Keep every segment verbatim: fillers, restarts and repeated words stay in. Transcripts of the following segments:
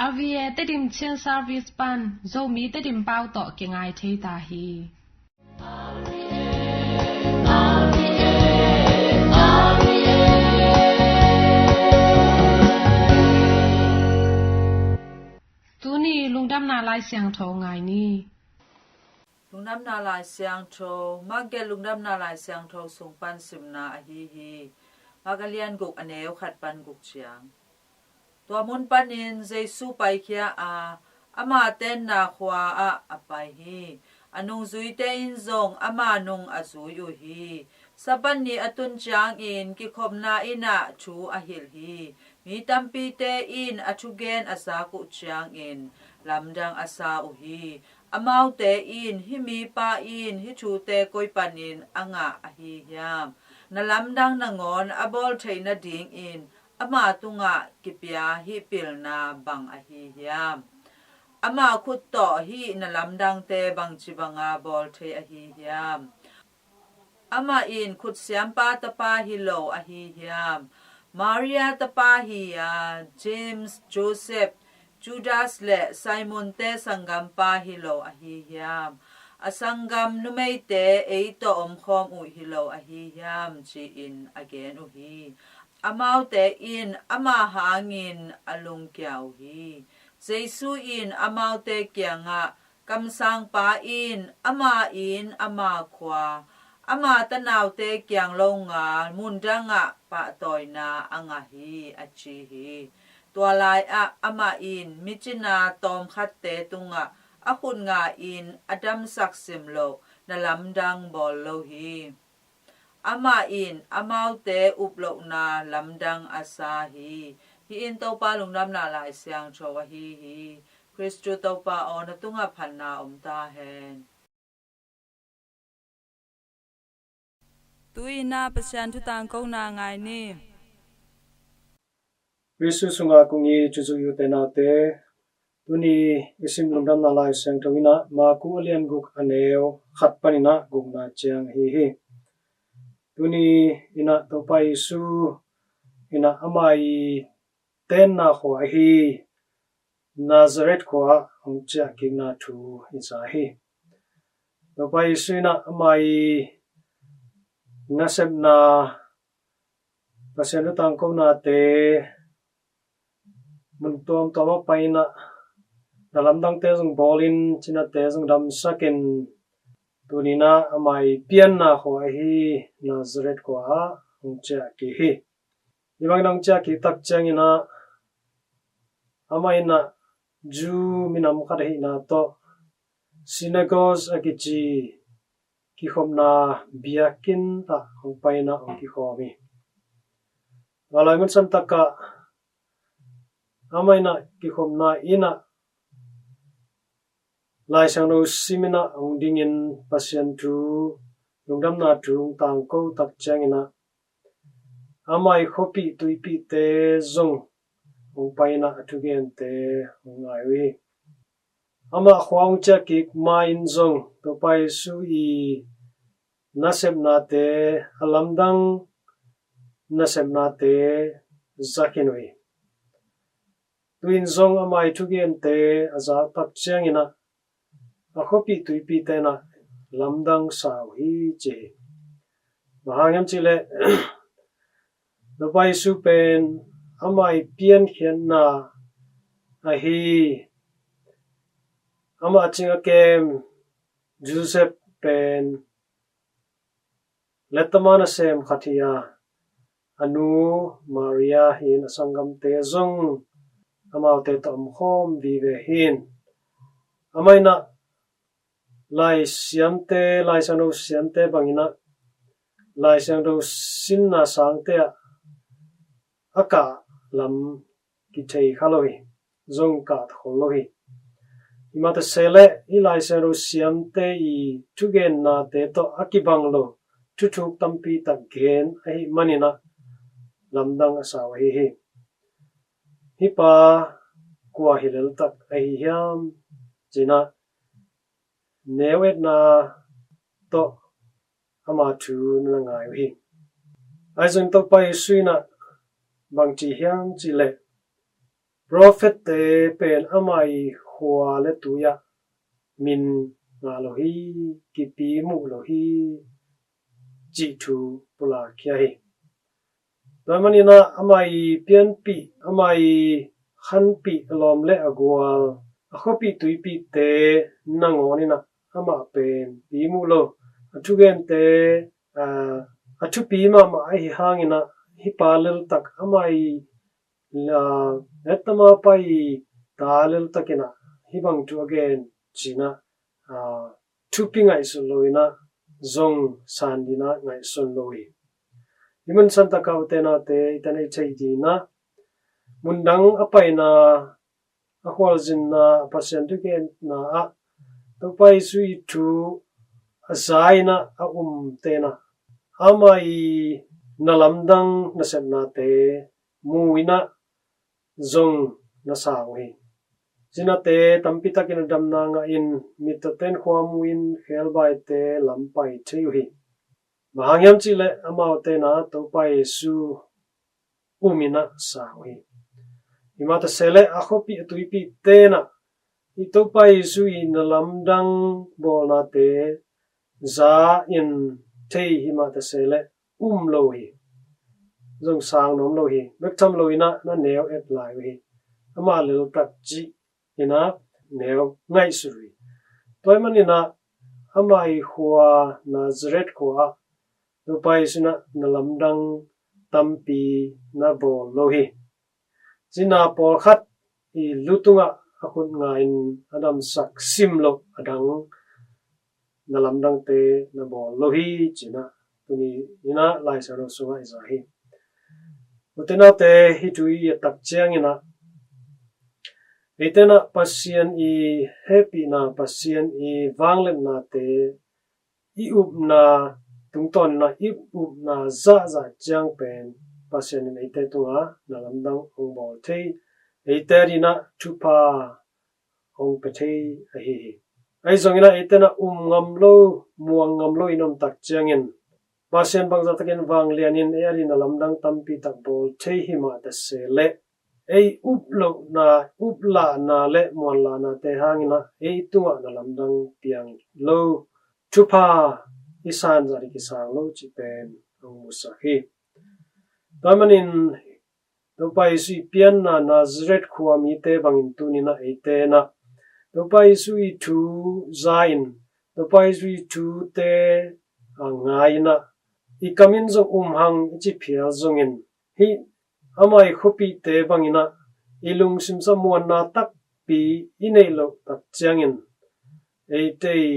R V A Tedim Chin Service pan Zomi Tedim pau tawh kingai thei ta hi. Tuni lungdamna Lai Siangtho ngai ni. Lungdamna Lai Siangtho, Mark lungdamna Lai Siangtho sung pan simna ahi hi. Mark a lian guk a neu khat pan guk ciang. Tua mun panin Jesu paikhia a, ama tenna khua ah a pai hi. A nungzuite in zong ama nung a zui uh hi. Sabbath ni a tun ciangin kikhopna inn ah thu a hilh hi. Mi tampite in a thugen a zak uh ciangin lamdang a sa uh hi. Amaute in, "Hih mipa in hih thute koi panin a ngah ahi hiam? Na lamdang nangawn a bawl theih nadingin ama tungah kipia hih pilna bang ahi hiam? Ama khut tawh hih na lamdangte bangci banga bawl thei ahi hiam? Amah in khutsiampa tapa hi lo ahi hiam? Maria tapa hi a, James, Joseph, Judas le Simon te sanggampa hi lo ahi hiam? A sanggam numeite ei tawh omkhawm uh hi lo ahi hiam?" ci-in a gen uh hi. Amaute in ama hangin a lungkia uh hi. Jesu in amaute kiangah, "Kamsangpa in ama inn, ama khua, ama tanaute kiang longal mundangah pahtawina a ngah hi," a ci hi. Tua lai-ah amah in micina tawmkhatte tungah a khut nga-in a damsak sim loh, na lamdang bawl lo hi. Amah in amaute uplohna lamdang a sa hi. Hih in Topa lungdamna Lai Siangtho ahi hi. Khristu Topa aw, na tungah phatna om ta hen. Tu-in ah Pasian thu tangkona ngai ni. Khristu sungah kong it, cuzui u te naute, tuni i sim lungdamna Lai Siangtho in ah Marku a lian guk a neu khat panin ah gukna ciang ahi hi. Tuni in ah Topa Jesu in ah ama i tenna khua ahi Nazareth khua ah hong ciahkikna thu i za hi. Topa Jesu in ah ama i nasepna, Pasian thu tangkonate mun tuamtuam ah pai in ah, na lamdangte zong bawl in, cinate zong damsak in, tuni in ah ama i pianna khua ahi Nazareth khua ah hong ciahkik hi. Hih bangin hong ciahkik tak ciangin ah, amah in ah Jew minam khat ahihna tawh synagogue a kici kikhopna biakinn ah hong pai in ah hong kikhawm hi. Tua lai mun santak ah amah in ah kikhopna inn ah Lai Siangtho sim in ah hong dingin Pasian thu, lungdamna thu hong tangko tak ciangin ah, ama i khuapih tuipihte zong hong pai in ah a thugente hong ngai uh hi. Amah khua hong ciahkik ma-in zong Topa Jesu i nasepnate, a lamdang nasepnate za khin uh hi. Tu-in zong ama i thugente a zak tak ciangin ah, a khuapih tuipihte in ah lamdang sa uh hi ci hi. Bang hang hiam cih leh, Topa Jesu pen ama i piankhiatna ahi, ama cing a kem Joseph pen lettama nasem khat hi a, a nu Maria hi in, a sanggamte zong amaute tawh omkhawm vive hi in. Amah in ah Lai Siamte, Lai Siangtho Siamte bangin ah Lai Siangtho sinna sangte ah a kah lam kithei kha lo hi, zong kah khol lo hi. Himah ta se leh hih Lai Siangtho Siamte i thugennate tawh a kibang lo thuthuk tampi tak gen ahih manin ah lamdang a sa uh ahi hi. Hih pa kua hi leltak ahi hiam ci-in ah neu etna tawh ama thu na ngai uh hi. Ahi zongin Topa Jesu in ah bang ci hiam cih leh, Profet te pen ama i khua le tui ah min ngah lo hi, kipi muh lo hi, cih thu pulak khia hi. Tua manin ah ama i pianpih, ama i khanpih a lawm le a gual, a khuapih tuipih te nangawn in ah amah pen pi muh lo. A thugente, aa, a thupi mahmah ahi hangin ah hih pa leltak ama i, aa, Adam a pa i ta leltak in ah hih bang thu a gen ci-in ah, aa, thupi ngaihsun lo in ah zong san ding in ah ngaihsun lo hi. Hih mun santak ah ute naute, i tan ei thei ding in ah mundang a paina, a khualzinna, a Pasian thugenna ah Topa Jesu i thu a za in ah a umte in ah ama i na lamdang nasepnate mu in ah zong na sang uh hi. Zinate tampi takin a damna ngah in, mittawte in khua mu in, khebaite lam pai thei uh hi. Bang hang hiam cih leh amaute in ah Topa Jesu um in ah sang uh hi. Himah ta se leh a khuapih a tuipihte in ah i Topa Jesu i na lamdang bawlnate za in thei, himah ta se leh um lo hi. Zong sang nuam lo hi. Bek tham lo in ah na neu et lai uh hi. Ama leltak cih in ah neu ngaihsut uh hi. Tua ahih manin ah ama i khua Nazareth khua ah Topa Jesu in ah na lamdang tampi na bawl lo hi. Cina pawlkhat i lu tungah a khut nga in a damsak sim loh a dang na lamdangte na bawl lo hi, ci-in ah tuni in ah Lai Siangtho sungah i za hi. Ute naute, hih thu i et tak ciangin ah eite in ah Pasian i hehpihna, Pasian i vangliatnate, i upna tungtawn in ah i upna zahzah ciang pen Pasian in eite tungah na lamdang hong bawl thei, eite adingin ah thupha hong pia thei ahi hi. Ahi zongin ah eite in ah um ngam lo, muang ngam lo in om tak ciangin Pasian bangzah takin vanglian in ei adingin na lamdang tampi tak bawl thei, himah ta se leh ei up lohna, up lahna le muan lahnate hangin ah ei tungah na lamdang piang lo, thupha i san zah ding kisang lo cih pen hong musak hi. Tua ahih manin Topa Jesu i pianna Nazareth khua mite bangin tuni in ah eite in ah Topa Jesu i thu za in, Topa Jesu i thute a ngai in ah i kam in zong um hang i ci phial zongin, hih ama i khuapihte bangin ah i lungsim sungah muanna takpi i neih loh tak ciangin eite i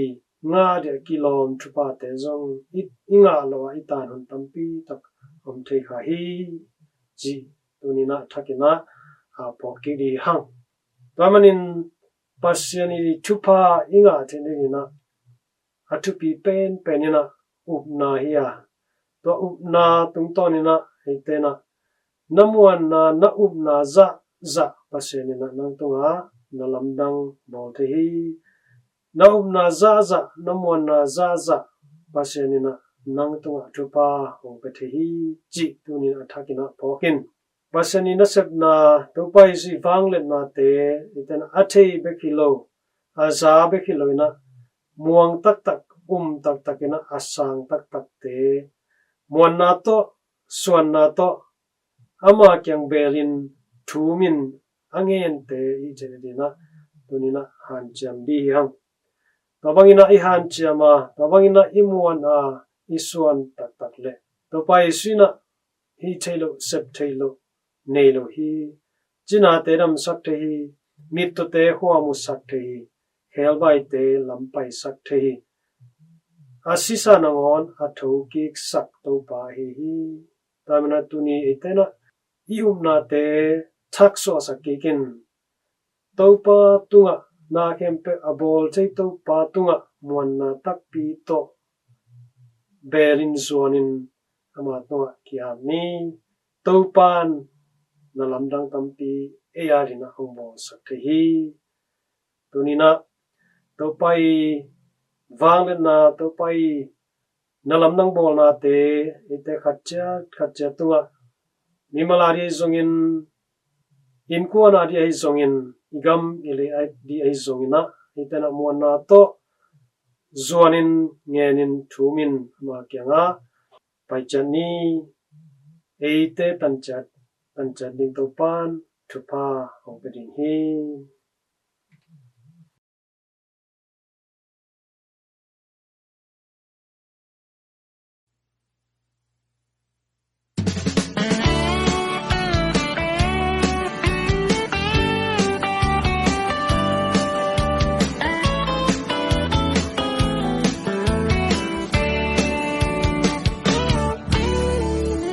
ngah ding a kilawm thuphate zong i, i ngah loh a i tan hun tampi tak om thei kha hi, cih tuni in ah thak in ah, a, phawk kik ding hi hang. Tua ahih manin Pasian i thupha i ngah theih nading in ah a thupi penpen in ah upna hi a, tua upna tungtawn in ah eite in ah na muanna, na upna zahzah Pasian in ah nang tungah na lamdang bawl thei hi. Na upna zahzah, na muanna zahzah Pasian in ah nang tungah thupha hong pia thei hi, cih tuni in ah a thak in ah phawk in. Pasian i nasepna, Topa Jesu i vangliatnate eite in ah a thei bek hi lo, a za bek hi lo in ah muang taktak, um taktak in ah a sang taktakte, muanna tawh, suanna tawh, ama kiang belin thum in a ngente i cih nading in ah tuni in ah hanciam ding hi hang. Tua bangin ah i hanciam a, tua bangin ah i muan a, i suan taktak leh Topa Jesu in ah hih theih loh, sep theih loh nei lo hi. Cinate damsak thei hi. Mittawte khua musak thei hi. Khebaite lam paisak thei hi. A sisa nangawn a thokiksak Topa ahi hi. Tua ahih manin ah tuni eite in ah i upnate thaksuahsak kik in, Topa tungah, na khempeuh a bawl thei Topa tungah muanna takpi tawh belin zuanin ama tungah ki-ap ni. Topa in na lamdang tampi ei adingin ah hong bawlsak thei hi. Tuni in ah Topa i vangliatna, Topa i na lamdang bawlnate eite khat ciat khat ciat tungah, mimal a ding zongin, innkuan a dih ahi zongin, i gam i lei a dih ahi zongin ah, eite in ah muanna tawh zuanin, ngenin, thumin ama kiangah pai ciat ni. Eite tan ciat, tan ciat ding Topa'n thupha hong pia ding hi.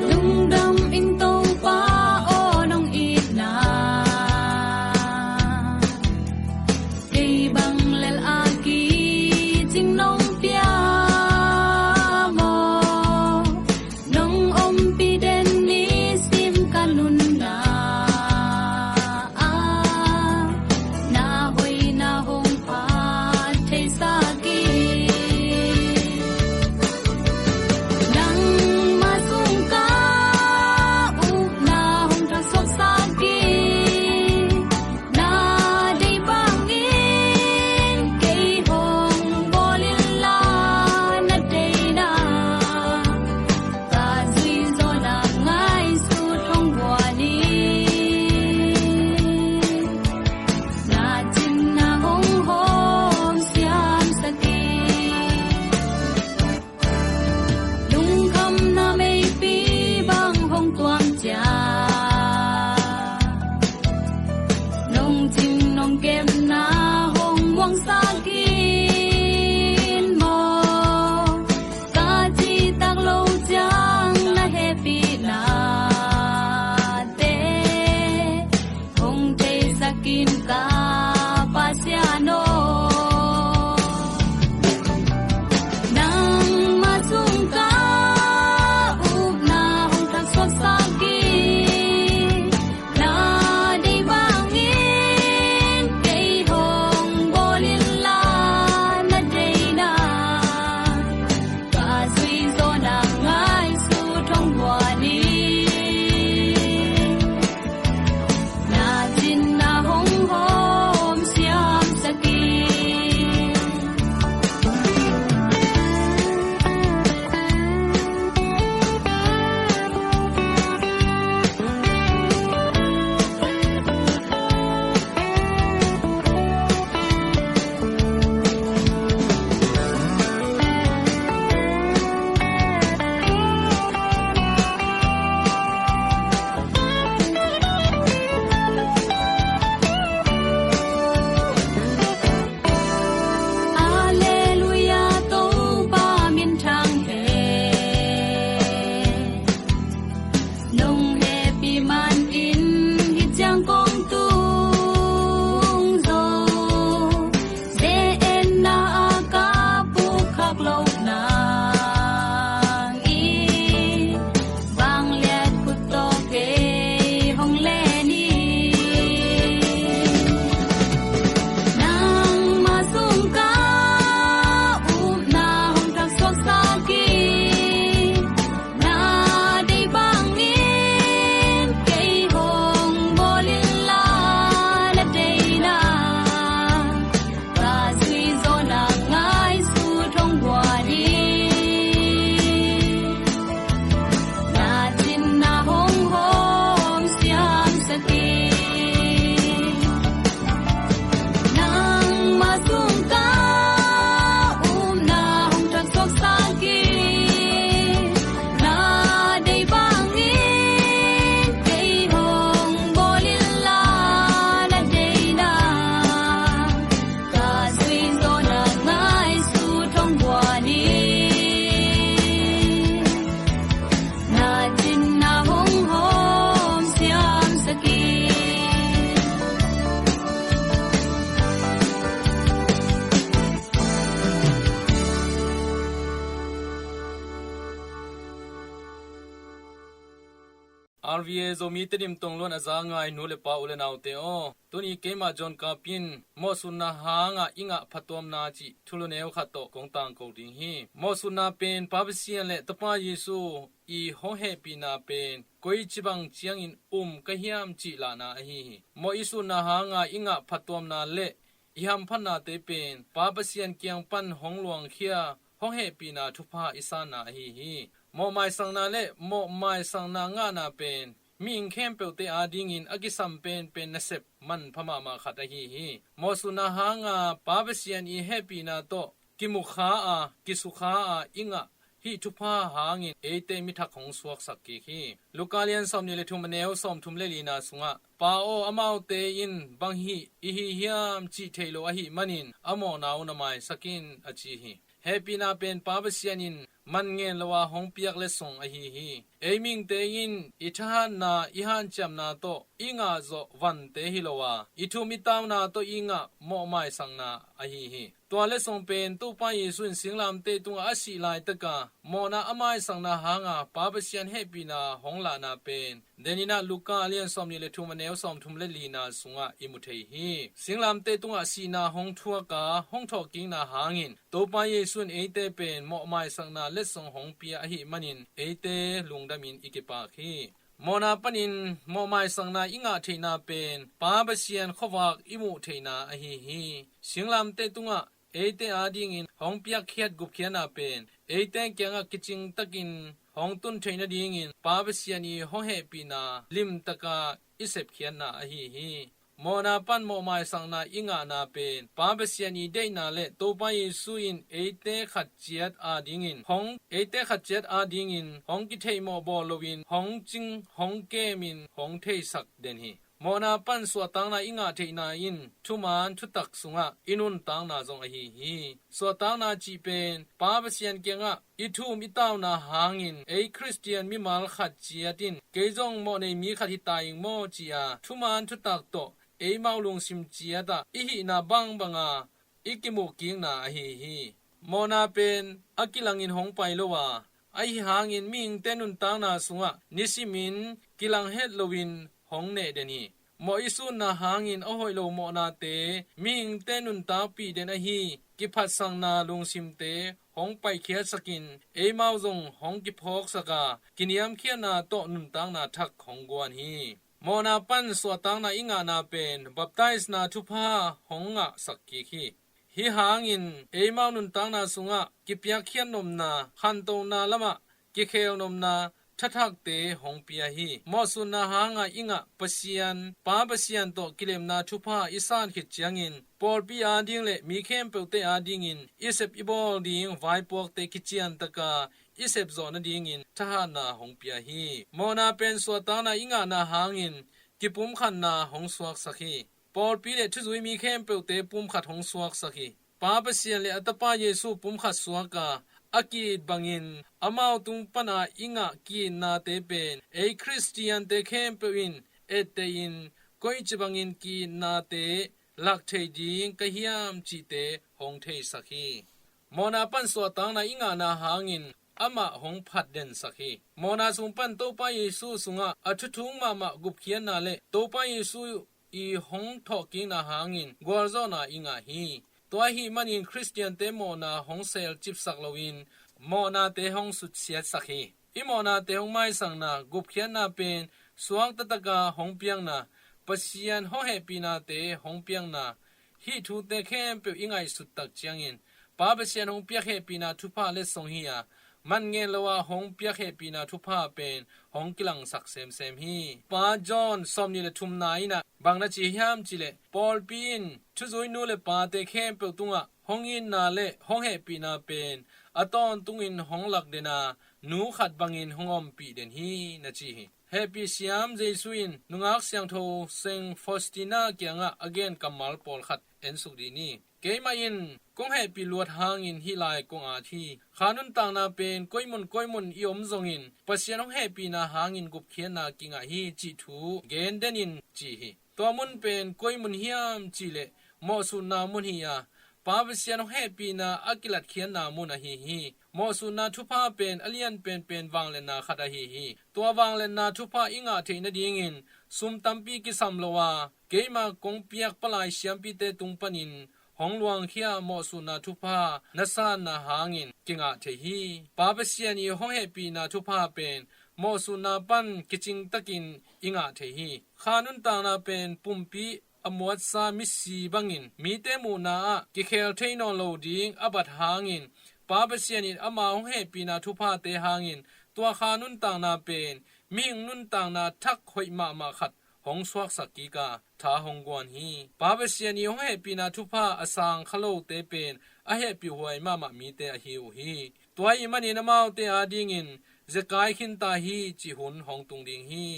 Lungdam ing Topa aw, nong itna R V A Zomi Tedim tongluan a za ngai nu le pa, u le naute aw, tuni keimah John Kap in mawhsutna hanga i ngah phatuamna cih thulu neu khat tawh kong tangko ding hi. Mawhsutna pen Pa Pasian le Tapa Jesu i hong hehpihna pen koici bang ciangin um ka hiam cih lahna ahi hi. Mawh i sutna hanga i ngah phatuamna le i hamphatnate pen Pa Pasian kiang pan hong luangkhia, hong hehpihna thupha i sanna ahi hi. Mawhmaisakna le mawhmaisakna ngahna pen mihing khempeuhte adingin a kisam penpen nasep manpha mahmah khat ahi hi. Mawhsutna hanga Pa Pasian i hehpihna tawh kimukha a, kisukha a i ngah hih thupha hangin eite mithak hong suaksak kik hi. Luka lian sawmnih le thum, a neu sawmthum le lina sungah, Pa aw, amaute in bang hih i hi hiam cih thei lo ahih manin a mawhna uh na maisak in, a ci hi. Hehpihna pen Pa Pasian in man ngen lo a hong piak letsong ahi hi. Ei mihingte in i thahatna, i hanciamna tawh i ngahzawh vante hi lo a, i thum i tauna tawh i ngah mawhmaisakna ahi hi. Tua letsong pen Topa Jesu in singlamteh tungah a sih laitaka mawhna a maisakna hanga Pa Pasian hehpihna hong lahna pen deninah Luka a lian sawmnih le thum, a neu sawmthum le lina sungah i mu thei hi. Singlamteh tungah sihna hong thuaka hong thawhkikna hangin Topa Jesu in eite pen mawhmaisakna letsong hong pia ahih manin eite lungdamin i kipak hi. Mawhna panin mawhmaisakna i ngah theihna pen Pa Pasian khuavak i muh theihna ahi hi. Singlamteh tungah eite adingin hong piakkhiat gupkhiatna pen eite kiangah kicingtakin hong tun theih nadingin Pa Pasian i hong hehpihna limtaka i sepkhiatna ahi hi. Mawhna pan mawhmaisakna i ngahna pen Pa Pasian i deihna le Topa Jesu in eite khat ciat adingin hong, eite khat ciat adingin hong kitheihmawh bawl loin hong cing, hong kemin hong theisak den hi. Mawhna pan suahtakna i ngah theihna in thuman thutak sungah i nuntakna zong ahi hi. Suahtakna cih pen Pa Pasian kiangah i thum i tauna hangin ei Khristian mimal khat ciat in kei zong mawhnei mi khat hi ta ing maw ci-a thuman thutak tawh eimau lungsim ciatah i hihna bangbanga i kimuhkikna ahi hi. Mawhna pen a kilangin hong pai lo a, ahi hangin mihingte nuntakna sungah nisimin kilang het loin hong neh den hi. Mawh i sutna hangin a hoih lo mawhnate mihingte nuntakpih den ahi kiphatsakna lungsimte hong paikhiatsakin eimau zong hong kiphawksak a, kiniamkhiatna tawh nuntakna thak hong guan hi. Mawhna pan suahtakna i ngahna pen baptisena thupha hong ngahsak kik hi. Hih hangin eimau nuntakna sungah kipiakkhiat nopna, khantona lamah kikhel nopna thathakte hong pia hi. Mawhsutna hanga i ngah Pasian, Pa Pasian tawh kilemna thupha i san khit ciangin pawlpi ading le mi khempeuhte adingin i sep i bawl ding vaipuakte kiciantaka i sepzawh nadingin thahatna hong pia hi. Mawhna pen suahtakna i ngahna hangin kipumkhatna hong suaksak hi. Pawlpi le thuzui mi khempeuhte pumkhat hong suaksak hi. Pa Pasian le a Tapa Jesu pumkhat suaka a ki-it bangin amau tung pana i ngah ki-itnate pen ei Khristiante khempeuh in etteh in koici bangin ki-itnate lak thei ding ka hiam cihte hong theisak hi. Mawhna pan suahtakna i ngahna hangin amah hong phatdensak hi. Mawhna sung pan Topa Jesu sungah a thuthung mahmah gupkhiatna le Topa Jesu i hong thawhkikna hangin gualzawhna i ngah hi. Tua ahih manin Khristiante mawhna hong selcipsak loin mawhnate hong sutsiatsak hi. I mawhnate hong maisakna gupkhiatna pen suaktataka hong piakna, Pasian hong hehpihnate hong piakna, hih thute khempeuh i ngaihsut tak ciangin Pa Pasian hong piak hehpihna thupha letsong hi a, man ngen lo a hong piak hehpihna thupha pen hong kilangsak semsem hi. Pa John sawmnih le thumna in ah bang na ci hiam cihleh, pawlpi in thuzui nu le pate khempeuh tungah hong itna le hong hehpihna pen a tawntungin hong lak den a, nu khat bangin hong ompih den hi, na ci hi. Hehpih siam Jesu in nungak siangtho Saint Faustina kiangah a gen kammal pawlkhat ensuk dih ni. Keimah in kong hehpih luat hangin hih lai kong at hi. Kha nuntakna pen koimun koimun i om zongin Pasian hong hehpihna hangin gupkhiatna kingah hi cih thu gen den in, ci hi. Tua mun pen koi mun hiam cihleh mawhsutna mun hi a, Pa Pasian hong hehpihna a kilatkhiatna mun ahi hi. Mawhsutna thupha pen a lian penpen vangliatna khat ahi hi. Tua vangliatna thupha i ngah theih nadingin sum tampi kisam lo a, keima kong piak palai siampite tung panin hong luangkhia mawhsutna thupha na sanna hangin kingah thei hi. Pa Pasian i hong hehpihna thupha pen mawhsutna pan kicingtakin i ngah thei hi. Kha nuntakna pen pumpi a muatsa misi bangin mite muhna ah kikhel thei nawn lo ding a bat hangin, Pa Pasian in ama hong hehpihna thuphate hangin tua kha nuntakna pen mihing nuntakna thak hoih mahmah khat hong suaksak kik a, tha hong guan hi. Pa Pasian i hong hehpihna thupha a sang kha lote pen a hehpihhuai mahmah mite ahi uh hi. Tua ahih manin amaute adingin zekai khinta hi cih hun hong tung ding hi.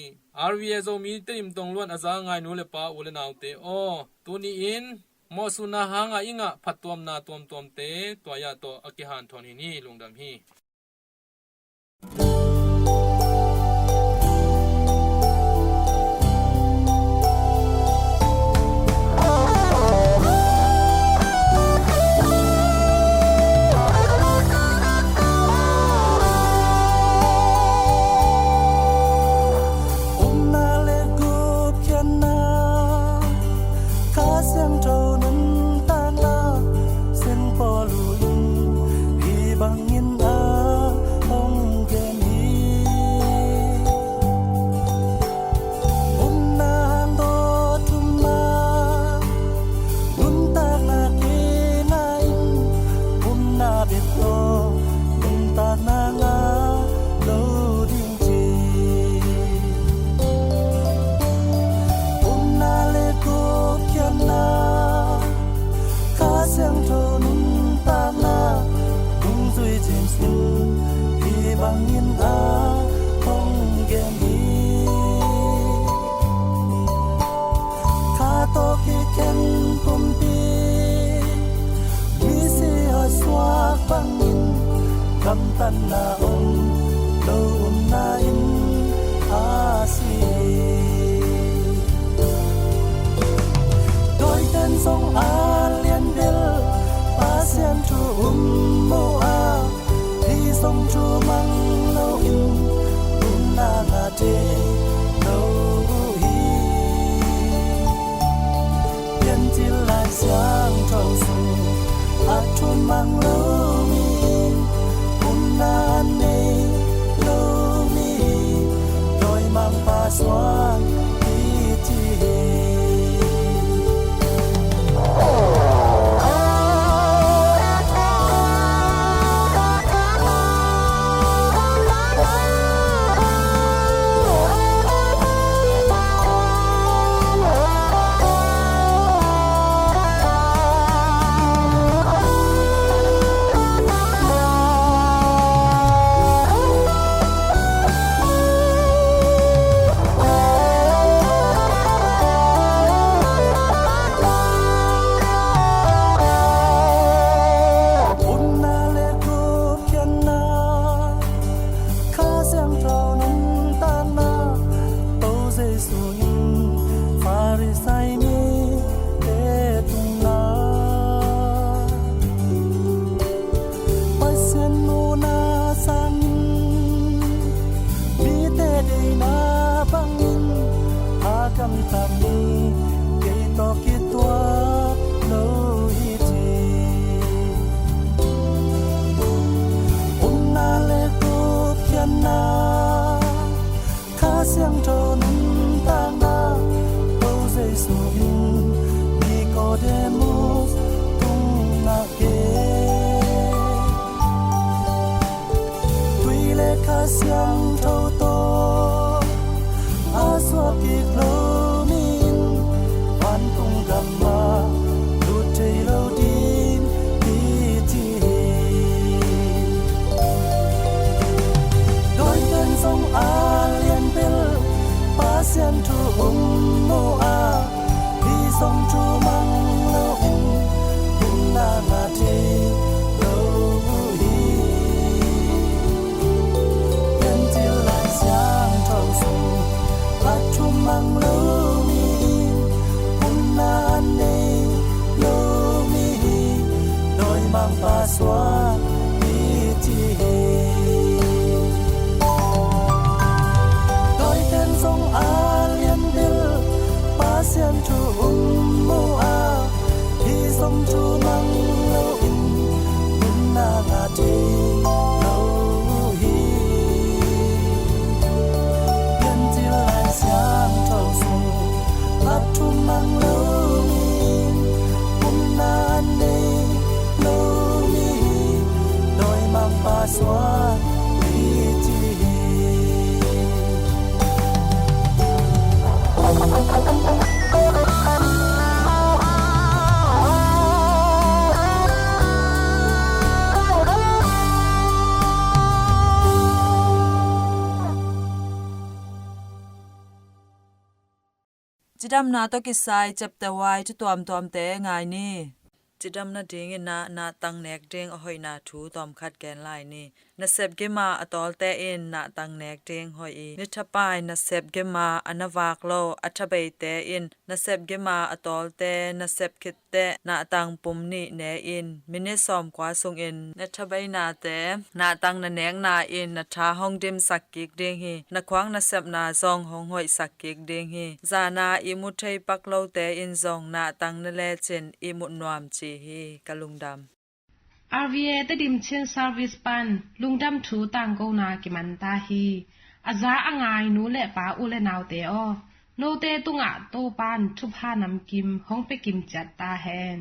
R V A Zomi Tedim tongluan a za ngai nu le pa, u le naute aw, tuni-in mawhsutna hanga i ngah phattuamna tuamtuamte tua-ah tawh a kihanthawn hi ni. Lungdam hi. Upna le gupkhiatna, Kha Siangtho nuntakna, Siang Paul in hih bangin a hong gen hi. Upna hang tawh thumna, nuntakna kingah in, upna bek tawh nuntakna ngah lo ding ci. Upna le gupkhiatna, Kha Siangtho nuntakna, dungzui James in hih bangin a hong gen hi. Kha tawh kikhen pumpi, misi a suak bangin gamtatna om lo upna in a si. Dawiten zong a lian bel Pasian thu um uh a, hih zong thu mang loin upna ngah thei lo uh hi. Piancil Lai Siangtho sung a thu mang lo mi, upna nei lo mi, dawimangpa suan hi ci hi. Upna le gupkhiatna, Kha Siangtho nuntakna, Topa Jesu in Farisai mite tungah Pasian muhna sangin, mite deihna bangin a gamtat mi, kei tawh kituak lo hi ci. Upna le gupkhiatna, Kha Siangtho nuntakna, Topa Jesu in Nikodemus tungah gen. Tui le Kha Siangtho tawh a suak kik lo mi in vantung gam ah lut thei lo ding hi ci hi. Dawite Suan i ci hi. Dawiten zong a lian bil Pasian thu um mu a, hi zong thu mang lo in, nunna ngah thei lo hi. Piancil Lai Siangtho sung phat thu mang lo mi, umna nei lo mi, dawimangpa suan i ci hi. Cidamna tawh kisai chapter Y thu tuamtuamte ngai ni. Cidam nadingin ah nahtang nek ding a hoihna thu tawmkhat gen lai ni. Nasep gima a tawlte in nahtang nek ding hoih hi. Nithapai nasep gima a na vak lo a thabeite in nasep gima a tawlte nasep khit teh nahtang pum nih ne in, minit sawmkua sungin na thabeinate nahtang na nekna in na tha hong dimsak kik ding hi. Na khuak nasepna zong hong hoihsak kik ding hi. Zana ihmut thei pak lote in zong nahtang na lecin ihmut nuam ci hi. Ka lungdam. R V A Tedim Chin Service pan lungdam thu tangkona kiman ta hi. A za a ngai nu le pa, u le naute aw, note tungah Topan thupha namkim hong pia kim ciat ta hen.